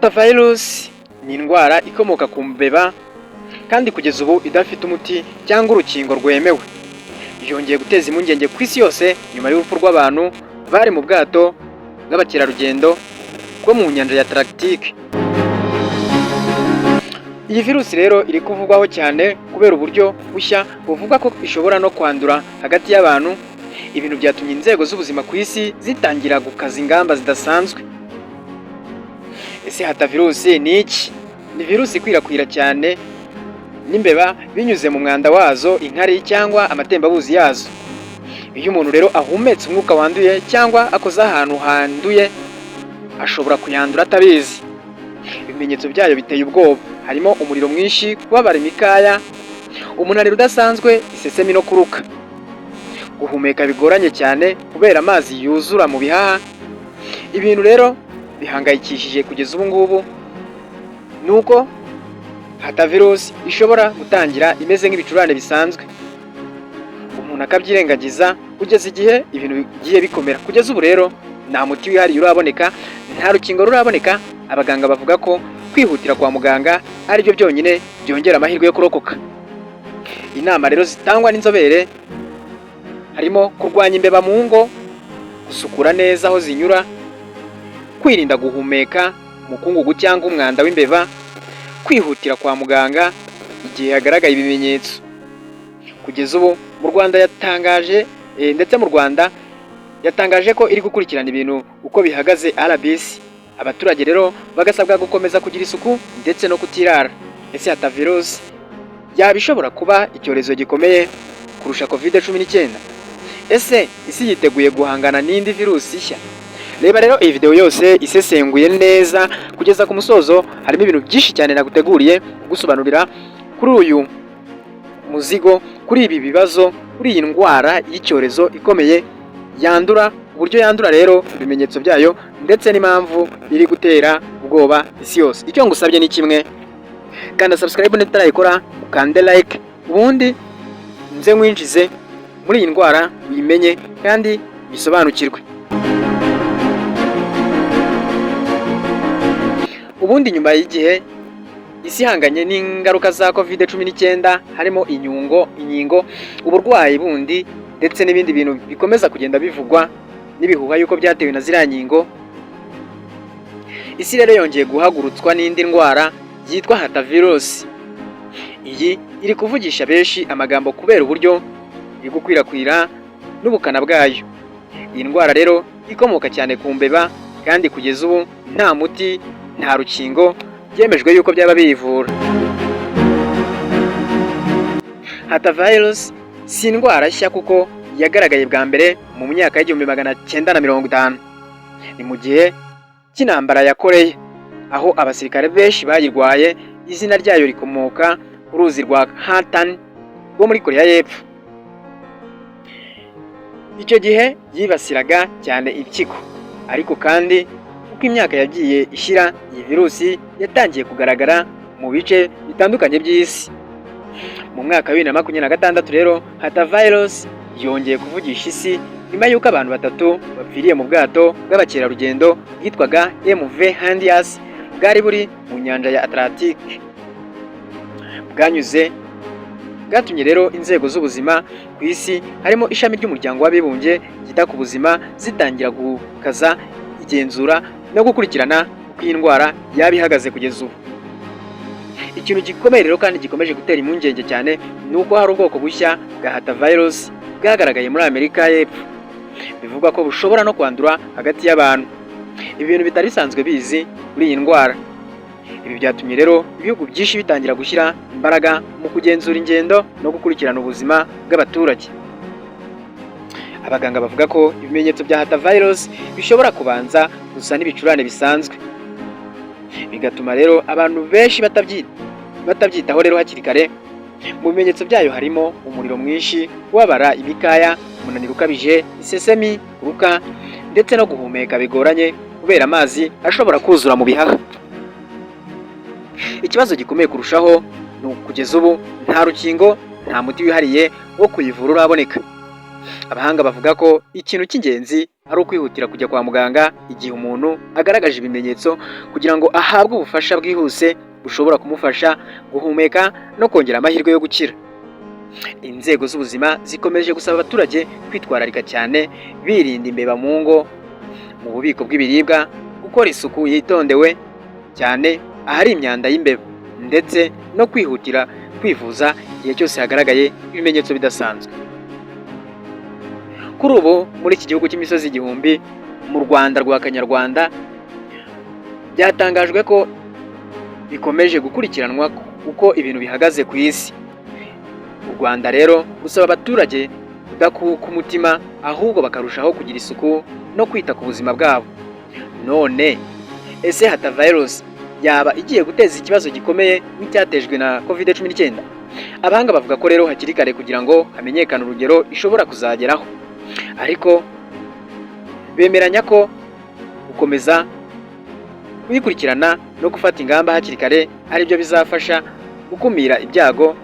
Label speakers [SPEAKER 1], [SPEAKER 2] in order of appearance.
[SPEAKER 1] Hantavirus ni indwara ikomoka ku mbeba kandi kugeza ubu idafite umuti cyangwa urukingo rwemewe. Yongeye guteza impungenge ku isi yose nyuma y'urupfu rw'abantu bari mu bwato bw'abakerarugendo bwo mu nyanja ya Atlantique. Iyi virusi rero iri kuvugwaho cyane kubera uburyo bushya buvuga ko ishobora no kwandura hagati y'abantu, ibintu byatumye inzego z'ubuzima ku isi zitangira gukaza ingamba zidasanzwe. Ese hantavirus ni iki? Ni virusi ikwirakwira cyane n'imbeba binyuze mu mwanda wazo, inkari cyangwa amatembabuzi yazo. Iyo umuntu rero ahumetse umwuka wanduye cyangwa akoze ahantu handuye, ashobora kuyandura atabizi. Ibimenyetso byayo biteye ubwoba, harimo umuriro mwinshi, kubabara imikaya, umunaniro udasanzwe, isesemi no kuruka, guhumeka bigoranye cyane kubera amazi yuzura mu bihaha. Ibintu rero bihangayikishije kugeza ubu ngubu ni uko hantavirus ishobora gutangira imeze nk'ibicurane bisanzwe, umuntu akabyirengagiza kugeza igihe ibintu bigiye bikomera. Kugeza ubu rero nta muti wihariye uraboneka, nta rukingo ruraboneka. Abaganga bavuga ko kwihutira kwa muganga aribyo byonyine byongera amahirwe yo kurokoka. Inama rero zitangwa n'inzobere harimo kurwanya imbeba mu ngo, gusukura neza aho zinyura, kwirinda guhumeka umukungugu cyangwa umwanda w'imbeba, kwihutira kwa muganga igihe hagaragaye ibimenyetso. Kugeza ubu mu Rwanda yatangaje, ndetse mu Rwanda yatangaje ko iri gukurikirana ibintu uko bihagaze RBC. Abaturage rero bagasabwa gukomeza kugira isuku ndetse no kutirara. Ese hantavirus yaba ishobora kuba icyorezo gikomeye kurusha COVID-19? Ese isi yiteguye guhangana n'indi virusi nshya? Reba rero iyi video yose isesenguye neza kugeza ku musozo, harimo ibintu byinshi cyane naguteguriye kugusobanurira kuri uyu muzigo, kuri ibi bibazo, kuri iyi ndwara y'icyorezo ikomeye yandura, uburyo yandura rero, ibimenyetso byayo ndetse n'impamvu iri gutera ubwoba isi yose. Icyo ngusabye ni kimwe: kanda subscribe nitarayikora, ukande like, ubundi nze nkwinjize muri iyi ndwara, uyimenye kandi uyisobanukirwe. Ubundi nyuma y'igihe isi ihanganye n'ingaruka za COVID-19, harimo inkingo, uburwayi bundi ndetse n'ibindi bintu bikomeza kugenda bivugwa n'ibihuha yuko byatewe na ziriya nkingo, isi rero yongeye guhagurutswa n'indi ndwara yitwa hantavirus. Iyi iri kuvugisha benshi amagambo kubera uburyo iri gukwirakwira n'ubukana bwayo. Iyi ndwara rero ikomoka cyane ku mbeba, kandi kugeza ubu nta muti, nta rukingo byemejwe yuko byaba biyivura. Hantavirus si indwara nshya kuko yagaragaye bwa mbere mu myaka y'1950. Ni mu gihe cy'intambara ya Koreya, aho abasirikare benshi bayirwaye. Izina ryayo rikomoka ku ruzi rwa Hantan rwo muri Koreya y'Epfo. Icyo gihe yibasiraga cyane impyiko, ariko kandi uko imyaka yagiye ishira, iyi virusi yatangiye kugaragara mu bice bitandukanye by'isi. Mu mwaka wa 2026 rero, hantavirus yongeye kuvugisha isi nyuma y'uko abantu batatu bapfiriye mu bwato bw'abakerarugendo bwitwaga MV Hondius, bwari buri mu nyanja ya Atlantique. Bwanyuze bwatumye rero inzego z'ubuzima ku isi, harimo ishami ry'Umuryango w'Abibumbye ryita ku buzima, zitangira gukaza igenzura no gukurikirana uko iyi ndwara yaba ihagaze kugeza ubu. Ikintu gikomeye rero kandi gikomeje gutera impungenge cyane ni uko hari ubwoko bushya bwa hantavirus bwagaragaye muri Amerika y'Epfo, bivugwa ko bushobora no kwandura hagati y'abantu, ibintu bitari bisanzwe bizi kuri iyi ndwara. Ibi byatumye rero ibihugu byinshi bitangira gushyira imbaraga mu kugenzura ingendo no gukurikirana ubuzima bw'abaturage. Abaganga bavuga ko ibimenyetso bya hantavirus bishobora kubanza gusa n'ibicurane bisanzwe, bigatuma rero abantu benshi batabyitaho rero hakiri kare. Mu bimenyetso byayo harimo umuriro mwinshi, kubabara imikaya, umunaniro ukabije, isesemi, kuruka ndetse no guhumeka bigoranye kubera amazi ashobora kuzura mu bihaha. Ikibazo gikomeye kurushaho ni ukugeza ubu nta rukingo, nta muti wihariye wo kuyivura uraboneka. Abahanga bavuga ko ikintu cy'ingenzi ari ukwihutira kujya kwa muganga igihe umuntu agaragaje ibimenyetso, kugira ngo ahabwe ubufasha bwihuse bushobora kumufasha guhumeka no kongera amahirwe yo gukira. Inzego z'ubuzima zikomeje gusaba abaturage kwitwararika cyane, birinda imbeba mu ngo, mu bubiko bw'ibiribwa, gukora isuku yitondewe cyane ahari imyanda y'imbeba, ndetse no kwihutira kwivuza igihe cyose hagaragaye ibimenyetso bidasanzwe. Kuri ubu, muri iki gihugu cy'imisozi igihumbi, mu Rwanda rwa Kanyarwanda, byatangajwe ko bikomeje gukurikiranwa uko ibintu bihagaze ku isi. U Rwanda rero rusaba abaturage kudakuka umutima, ahubwo bakarushaho kugira isuku no kwita ku buzima bwabo. None ese hantavirus yaba igiye guteza ikibazo gikomeye nk'icyatejwe na COVID-19? Abahanga bavuga ko rero hakiri kare kugira ngo hamenyekane urugero ishobora kuzageraho, ariko bemeranya ko gukomeza kuyikurikirana no gufata ingamba hakiri kare aribyo bizafasha gukumira ibyago.